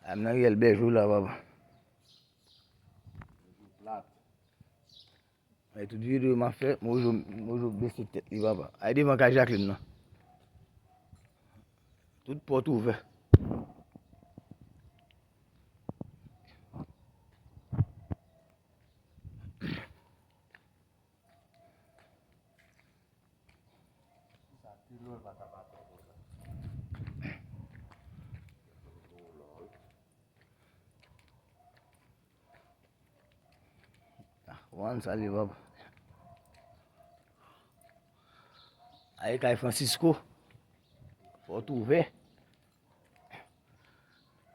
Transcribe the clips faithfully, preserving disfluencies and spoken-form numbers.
A m nan riyèl Bèjou la, papa. Ay, tout videyo m ap fè, Mojo, Mojo bese tèt li, papa. Ay, devan kay Jacqueline nan. Tout pòt ouvè. Ah, Juan, salye, papa. Ay, kay Francisco. Pòt ouvè.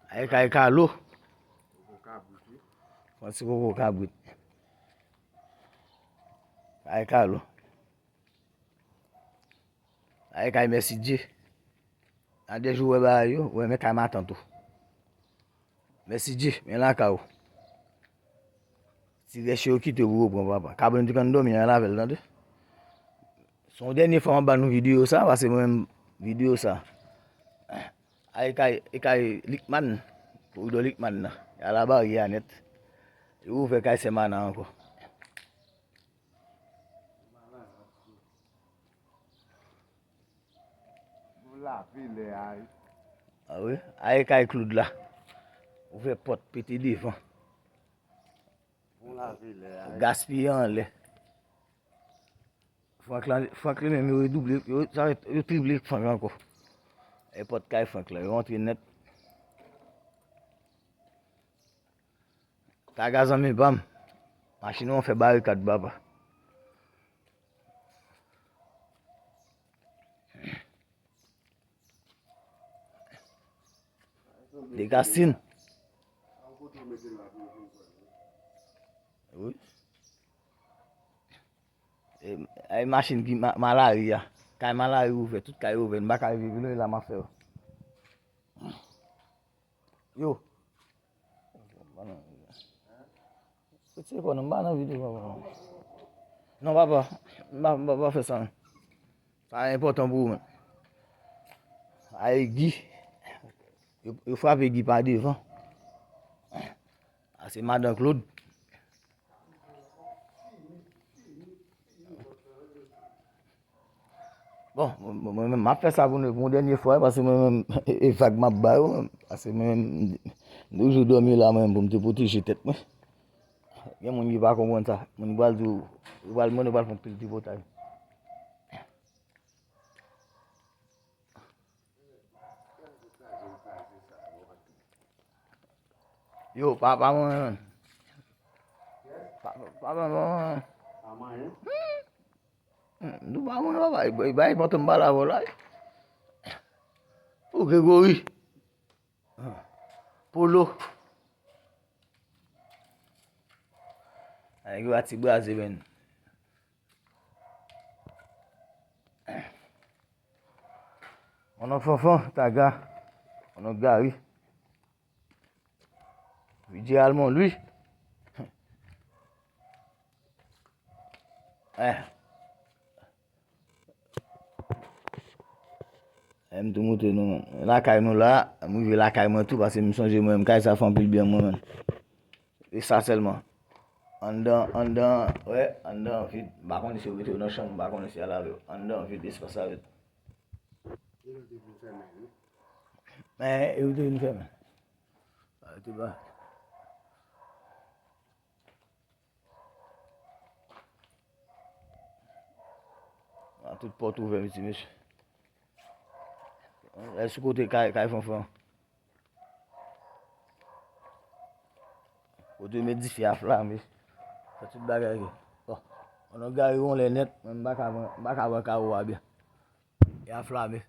Ay, kay Carlo. Francisco ko kabrit. Ay, Carlo. Ay, kay Mèsidye. Nan de jou wè bagay yo, wè men kay matant ou. Mèsidye, men lakay ou. Ti rèch yo kite pou yo pran, papa. Kabrit ou te konn dòmi an, lave l, tande. Se yon dènye fwa m ap ba nou videyo sa, paske mwen menm videyo sa. Ay, kay, e kay Likman, koridò Likman nan. Y a la baryè a nèt. Yo ouvè kay Sè Mana ankò. Nou lave lè a, wi. A wi, a e kay Claude la. Ouvè pòt, pete devan. Nou lave lè a, wi. Gaspiye anlè. Frank la, Frank li menm, yo redouble, yo, sa, yo triple Frank la ankò. E pòt kay Frank la, yo rantre nèt. Taga zanmi pa m. Machin ou an fè barikad, papa. Dekasin. Wi. E, e machin ki ma-, Malari a. Kay Malari ouvè, tout kay ouvè. M pa ka rive vin la, m ap fè yo. Yo. Retire kò nou, m pa nan videyo, papa. Non, papa, m pa, m pa, m pa fè sa, non. Sa enpòtan pou ou, menm. Ay, Guy. Yo, yo frape Guy pa devan. A, se madan Claude. Bon, mwen, mwen, mwen menm, m ap fè sa pou nou, pou yon dènye fwa, paske mwen menm, e, e vag m ap ba yo, paske mwen menm, m toujou dòmi la, mwen menm, pou m te pwoteje tèt mwen. Gen moun ki pa konprann sa. Moun pral di w, yo pral mande, yo pral fè yon pil tripotay. Yo, papa mwen. Papa, papa mwen. Pa manyen? Hmm. Hmm, nou pa mwen, papa. E bay, e bay, pòtan m pale avè w la. Pou Gregory. Polo. Ay, yo a ti braze, men. Mon nom Fanfan, Taga. Mon nom Gary. Vijay Almond, wi. Eh. Eh, m tou montre nou, men. Lakay nou la, m rive lakay mwen tou, paske m sonje mwen menm, kay sa fè anpil byen mwen menm. E sa sèlman. Anndan, anndan, wè, anndan vid. M pa konnen si yo mete yo nan chanm, m pa konnen si y a lave yo. Anndan vid, espas la vid. Men, yo te vin fèmen. Sa yo te ba. A, tout pòt ouvè, wi, ti mesye. Lè sou kote kay, kay Fanfan. Kote yo met dife a flame. Fè tout bagay gen. Bon, pandan Gary wonn lè nèt, men m pa ka pran, m pa ka pran kawo a byen. E a flame.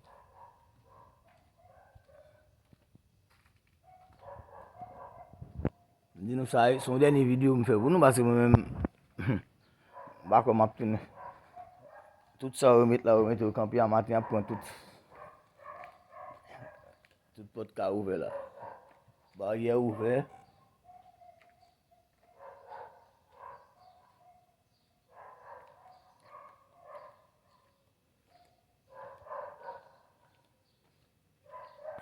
M di nou sa, se yon dènye videyo m fè pou nou, paske mwen menm, m pa kwè m ap tounen. Tout sa yo met la, yo mete yo kanpe a maten, ap pran tout. Tout pòt ka ouvè la. Baryè ouvè.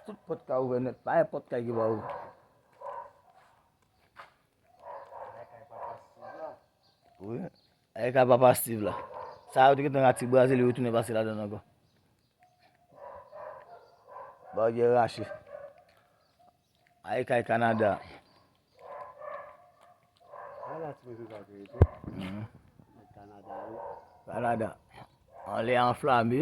Tout pòt ka ouvè nèt, pa gen pòt kay ki pa ouvè. Wi, e kay papa Steve la. Sa yo te gentan rati braze li retounen pase ladan l ankò. Baryè rache. Ay kay Kanada. Ala ti mesye sa ki rete. Mhm. Kanada wi. Kanada. Anlè anflame.